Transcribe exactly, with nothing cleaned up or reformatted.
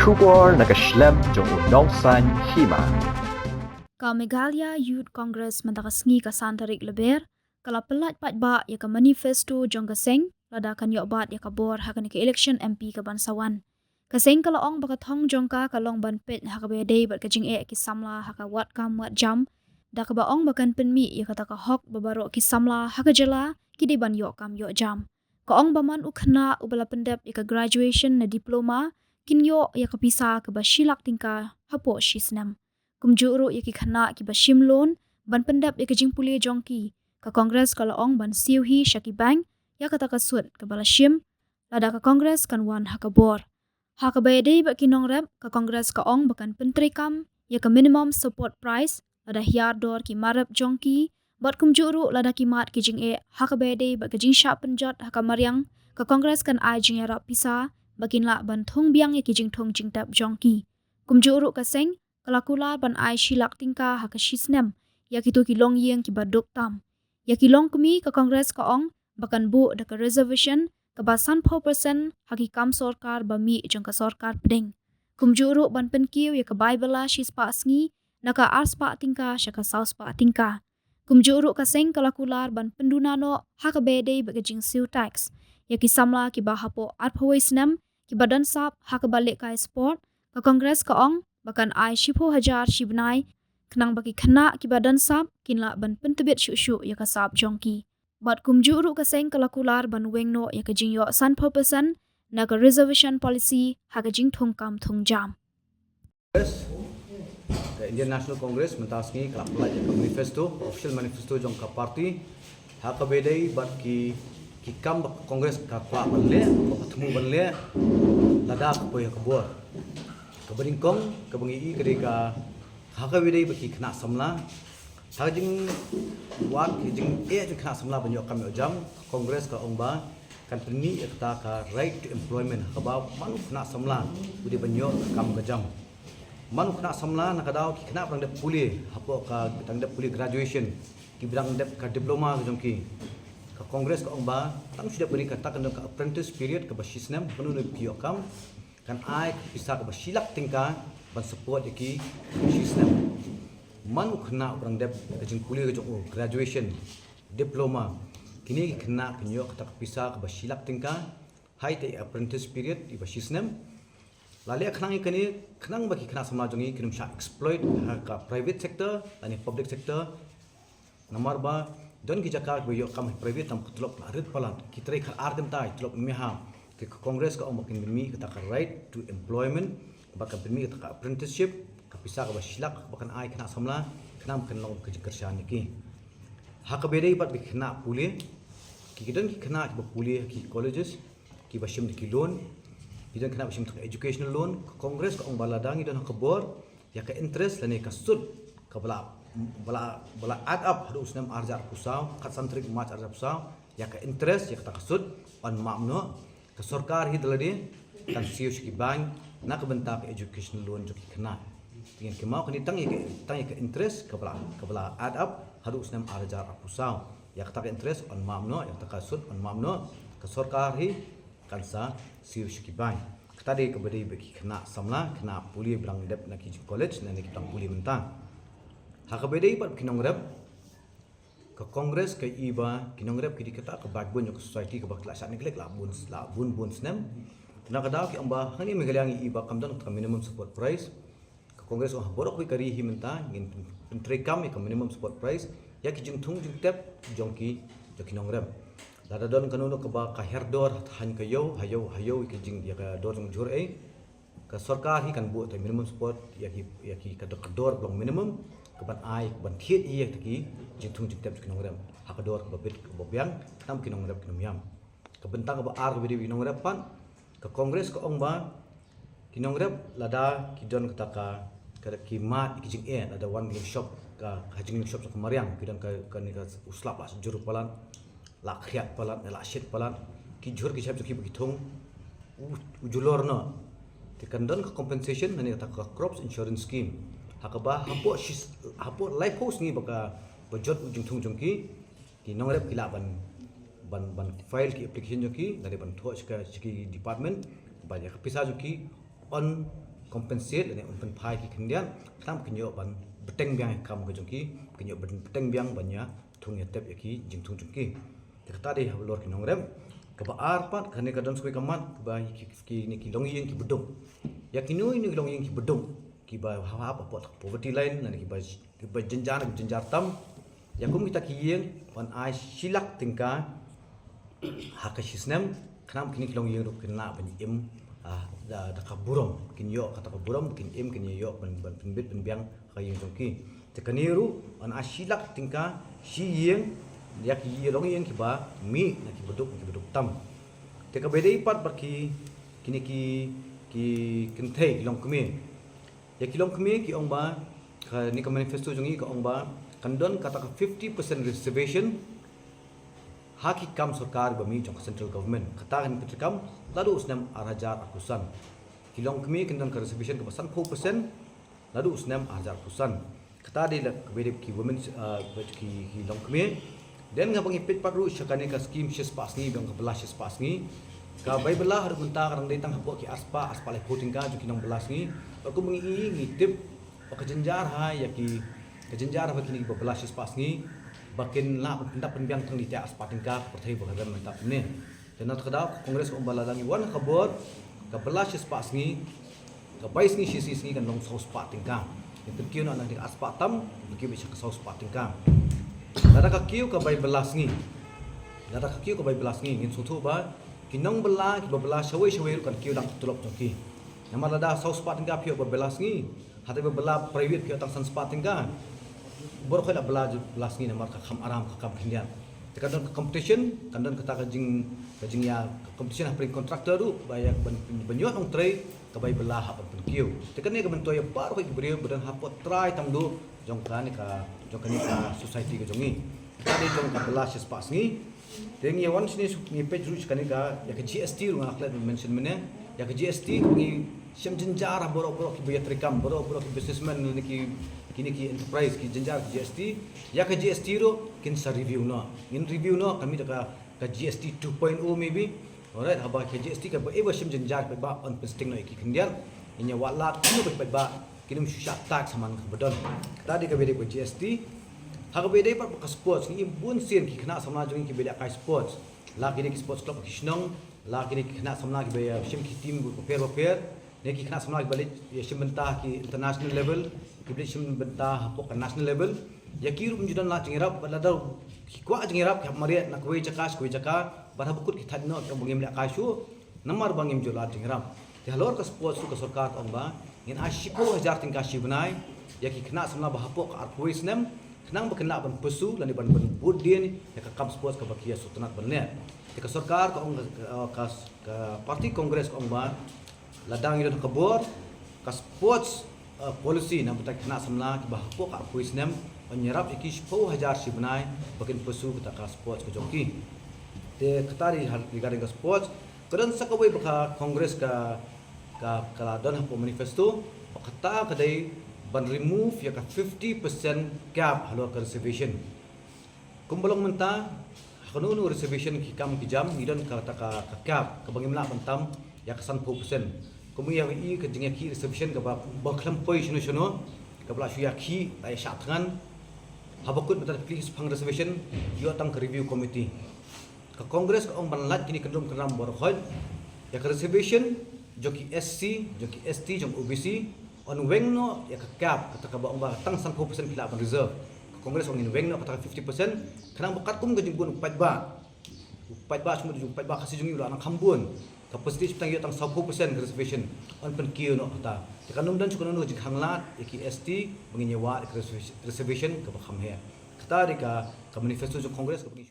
Khubor na ka shlem jong u nongsaiñ hima. Ka Meghalaya Youth Congress mynta ka sngi ka san tarik Lber ka la pyllait paidbah ïa ka manifesto jong ka seng lada kan ïoh bat ïa ka bor ha kane ka election M P ka ban sa wan. Ka seng ka la ong ba ka thong jong ka ka long ban peit ha kaba ïadei bad ka jingeh ki samla ha ka wad kam wad jam, da kaba ong ba kan pynmih ïa kata ka hok ba baroh ki samla ha ka jylla ki dei ban ïoh kam ïoh jam. Ka ong ba man u khynnah uba la pyndep ïa ka graduation ne diploma kin ïoh ïa ka pisa kaba shi lak tyngka hapoh shi snem. Kumjuh ruh ïa ki khynnah kiba shim loan ban pyndep ïa ka jingpule jong ki, ka Congress ka la ong ban siew hi sha ki bank ïa kata ka sut kaba la shim lada ka Congress kan wan ha ka bor. Ha kaba ïadei bad ki nongrep, ka Congress ka ong ba kan pyntreikam ïa ka minimum support price lada hiar dor ki marep jong ki, bad kumjuh ruh lada ki mad ki jingeh ha kaba ïadei bad ka jingshah pynjot ha ka mariang, ka Congress kan ai jingïarap pisa ba kin lah ban thung biang ïa ki jingthung jingtep jong ki. Kumjuh ruh ka seng ka la kular ban ai shi lak tyngka ha ka shi snem ïa kito ki longïing kiba duk tam. Ïa ki longkmie, ka Congress ka ong ba kan buh da ka reservation kaba sanphew percent ha ki kam sorkar ba mih jong ka sorkar pdeng. Kumjuh ruh ban pynkiew ïa ka bai bylla shi spah sngi na ka ar spah tyngka sha ka saw spah tyngka. Kumjuh ruh ka seng ka la kular ban pynduna noh ha kaba ïadei bad ka jingsiew tax ïa ki samla kiba hapoh arphew wei snem kiba don sap ha kaba lehkai sport, ka Congress ka ong ba kan ai shiphew hajar shi bnai khnang ba ki khynnah kiba don sap kin lah ban pyntbit shuh shuh ïa ka sap jong ki. Bad kumjuh ruh ka seng ka la kular ban weng noh ïa ka jingïoh sanphew percent na ka reservation policy ha ka jingthung kam thung jam. Congress, ka Indian National Congress mynta sngi ka la pyllait ïa ka manifesto, official manifesto jong ka party. Ha kaba ïadei bad ki ki kam ba ka Congress ka kwah ban leh, ba ka thmu ban leh lada ka poi ha ka bor. Kaba nyngkong kaba ngi i ka dei ka ha kaba ïadei bad ki khynnah samla. Ha ka jingwad ka jingeh jong ki khynnah samla ban ïoh kam ïoh jam, ka Congress ka ong ba kan pynmih ïa kata ka right to employment ha kaba man u khynnah samla u dei ban ïoh ka kam ka jam. Man u khynnah samla na ka daw ki khynnah ba dang dep pule hapoh ka dang dep pule graduation, kiba dang dep ka diploma ka jong ki. Ka Congress ka ong ba tang shu dep bri kata ka dang ka apprentice period kaba shi snem, hynrei ki ïoh kam kan ai ka pisa kaba shi lak tyngka ban support ïa ki shi snem. Man u khynnah ba dang dep ka jingpule ka jong u, graduation, diploma, kine ki khynnah kin ïoh kata ka pisa kaba shi lak tyngka ha ita i apprentice period iba shi snem. La leh khnang ïa kane khnang ba ki khynnah samla jong ngi kin ym shah exploit ha ka private sector lane public sector. Namar ba don ki jaka ba ïoh kam ha private tang ka tulop la rit palat, ki trei khatar kynta, tulop mih ha. Ka Congress ka ong ba kin pynmih kata ka right to employment, ba kan pynmih kata ka apprenticeship, ka pisa kaba shi lak ba kan ai khynnah samla khnang ba kan long ka jingkyrshan ïa ki. Ha kaba ïadei bad ki khynnah pule, ki don ki khynnah kiba pule ha ki colleges kiba shim da ki loan, ki don khynnah ba shim da ka educational loan, ka Congress ka ong ba lada ngi don ha ka bor, ïa ka interest lane ka sut kaba la ba la ba la add up haduh u snem ar hajar arphew saw, khatsan tarik March ar hajar arphew saw, ïa ka interest, ïa kata ka sut yn map noh. Ka sorkar hi da lade kan siew sha ki bank na ka bynta ka education loan jong ki khynnah. Te ngin kynmaw kane tang ïa ka tang ïa ka interest kaba la kaba la add up haduh u snem ar hajar arphew saw. Ïa kata ka interest yn map noh, ïa kata ka sut yn map noh. Ka sorkar hi kan sa siew sha ki bank. Kata dei kaba dei bad ki khynnah samla, khynnah pule ba dang dep na ki college ne na ki dang pule mynta. Ha kaba dei bad ki nongrep, ka Congress ka i ba ki nongrep ki dei kata ka backbone jong ka society kaba ki la shah neglect la bun la bun bun snem. Na ka daw ki ong ba hangne Meghalaya ngi i ba kam don ka minimum support price. Ka Congress ong ha baroh kawei ka ri hi mynta ngin pyntreikam ïa ka minimum support price ïa ki jingthung jingtep jong ki jong ki nongrep. Lada don kano kano kaba ka hiar dor ha thaiñ ka ïew ha ïew ha ïew ïa ki jing ïa ka dor jong jhur ei, ka sorkar hi kan buh ïa ka minimum support ïa ki ïa ki ka dor ka dor ba long minimum ka ban ai ka ban thied ïa ki jingthung jingtep jong ki nongrep ha ka dor kaba bit kaba biang khnang ba ki nongrep kin ym ïam. Ka bynta kaba ar kaba dei bad ki nongrep pat, ka Congress ka ong ba ki nongrep lada ki don kata ka ka ki mad ki jingeh, lada wan ki shop ka ka jingshop ka mariang, ki don ka kane ka u slap la jur palat, la khriat palat, la shit palat, ki jhur ki shep jong ki ba ki thung u julor noh. Te kan don ka compensation lane kata ka crops insurance scheme ha kaba hapoh shis hapoh laiphew sngi ba ka ba jot u jingthung jong ki, ki nongrep ki lah ban ban ban file ki application jong ki lane ban thoh sha ki department ba ïa ka pisa jong ki yn compensate lane un pynphai ki khyndiat, khnang ba kin ïoh ban bteng biang ïa ka kam ka jong ki, kin ïoh ban bteng biang ban ïa thung ïa tep ïa ki jingthung jong ki. Te kata dei halor ki nongrep. Kaba ar pat, kane ka don sa kawei ka mat, kaba ki, ki, kine ki longïing kiba duk. Ïa kino kino ki longïing kiba duk, kiba hap hap hapoh poverty line, lane kiba, kiba jynjar, kiba jynjar tam. Ïa kum kita ki ïing, yn ai shi lak tyngka ha ka shi snem, khnang ba kine ki longïing ruh kin lah ban im, ah, da, da ka burom, kin ïoh kata ka burom, kin im, kin ïoh ban, ban pynbit pynbiang ha ka ïing jong ki. Te kane ruh, yn ai shi lak tyngka shi ïing, ïa ki longïing kiba mih, na kiba duk, kiba duk tam. Te kaba dei pat bad ki, kine ki, ki kynthei, ki longkmie. Ïa ki longkmie ki ong ba, kane ka manifesto jong ngi ka ong ba, kan don kata ka fifty percent reservation ha ki kam sorkar ba mih jong ka central government. Kata kan pyntreikam naduh u snem ar hajar arphew san. Ki longkmie kin don ka reservation kaba sanphew percent naduh u snem ar hajar arphew san. Kata dei la kaba dei ki women, ah, ki, ki longkmie. Then haba ngi peit pat ruh sha kane ka skim shispah sngi, ba ong ka bylla shispah sngi. Ka bai bylla haduh mynta ka dang dei tang hapoh ki arspah, arspah laiphew tyngka jong ki nongbylla sngi. Bad kumba ngi i, ngi tip ba ka jynjar ha ïa ki, ka jynjar ha kine kiba bylla shispah sngi, ba kin lah ban pyndap pynbiang tang da ïa arspah tyngka ka pyrthei ba ka rem mynta mynne. Te na kata ka daw ka Congress ka ong ba lada ngi wan ha ka bor, ka bylla shispah sngi, ka bai sngi shi sngi sngi kan long saw spah tyngka. Ngin pynkiew noh na kine ki arspah tam, pynkiew beit sha ka saw spah tyngka. Lada ka kiew ka bai bylla sngi. Lada ka kiew ka bai bylla sngi, ngin sngewthuh ba ki nongbylla, kiba bylla shawei shawei ruh kan kiew lang ka tulop jong ki. Namar lada saw spah tyngka phi ïoh ba bylla sngi, hata ba bylla private phi ïoh tang san spah tyngka. Bor khoi la bylla, bylla sngi namar ka kham aram, ka kam khyndiat. Te kan don ka competition, kan don kata ka jing, ka jingïa, ka competition hapdeng contractor ruh, ba ïa ban, ban ïoh nongtrei, ka bai bylla hap ban pynkiew. Te kane ka myntoi ïa baroh ki briew ba don hapoh trai tangduh jong kane ka, jong kane ka society ka jong ngi. Kane jong ka bylla shispah sngi. Te ngi wan shane shu ngi peit ruh sha kane ka, ïa ka G S T ruh nga klet mention mynne. Ïa ka G S T ngi shem jynjar ha baroh baroh kiba ïatreikam, baroh baroh ki businessman ne ki, kine ki enterprise ki jynjar ka G S T. Ïa ka G S T ruh kin sa review noh. Ngin review noh, kan mih da ka, ka G S T two point oh maybe. Alright, haba ka G S T kaba ïa ba shem jynjar paidbah yn pynsting noh ïa ki khyndiat. Ngin ïa wad lad kumno ba paidbah kin ym shu shah tax ha man kaba don. Kata dei kaba dei ka G S T. Ha kaba dei pat ka sports, ngi im bun sien ki khynnah samla jong ngi kiba lehkai sports. La kine ki sports club ki shnong, la kine ki khynnah samla kiba ïa shim ki team bapher bapher. Ne ki khynnah samla kiba leit ïa shim bynta ki international level, kiba leit shim bynta hapoh ka national level. Ïa ki ruh ym ju don lad jingïarap, bad lada ki kwah jingïarap ki hap mareh na kawei jaka sha kawei jaka, bad haba kut ki thait noh ki ong ba ngim lehkai shuh. Namar ba ngim ju lad jingïarap. Te halor ka sports ruh ka sorkar ka ong ba ngin ai shiphew hajar tyngka shi bnai ïa ki khynnah samla ba hapoh ka arphew wei snem, khnang ba kin lah ban pursue lane ban, ban bud dien ïa ka kam sports kaba ki ïa sngewtynnat ban leh. Te ka sorkar ka ong, ka, ka, ka party Congress ka ong ba lada ngi don ha ka bor, ka sports, uh, policy na bynta ki khynnah samla kiba hapoh ka arphew wei snem, yn ïarap ïa ki shiphew hajar shi bnai ba kin pursue kata ka sports ka jong ki. Te kata dei ha, regarding ka sports, ka don sa kawei ba ka Congress ka, ka, ka la don hapoh manifesto, ba kata ka dei ban remove ïa ka fifty percent cap halor ka reservation. Kumba long mynta, ha kano kano reservation ki kam ki jam, ngi don kata ka, ka cap, kaba ngim lah ban tam ïa ka sanphew percent. Kumba ngi ïa i ka jingïakhih reservation kaba, ba khlem poi shano shano, kaba la shu ïakhih, la ïa shah thngan. Haba kut mynta da plie shiphang reservation, ïoh tang ka review committee. Ka Congress ka ong ban lait kine ki kyndrum kyndram baroh khoit. Ïa ka reservation jong ki S C, jong ki S T, jong O B C, yn weng noh ïa ka cap, kata kaba ong ba tang sanphew percent ki lah ban reserve. Ka Congress ong ngin weng noh kata ka fifty percent, khnang ba katkum ka jingbun u paidbah, u paidbah shu mut u paidbah Khasi jong ngi u la nang kham bun. Ka percentage ba tang ïoh tang sawphew percent ka reservation, yn pynkiew noh kata. Te kan ym don shuh kano kano ka jingkhang lad ïa ki S T ba ngin ïa wad ïa ka reservation, reservation kaba kham heh. Kata dei ka, ka manifesto jong Congress kaba ngi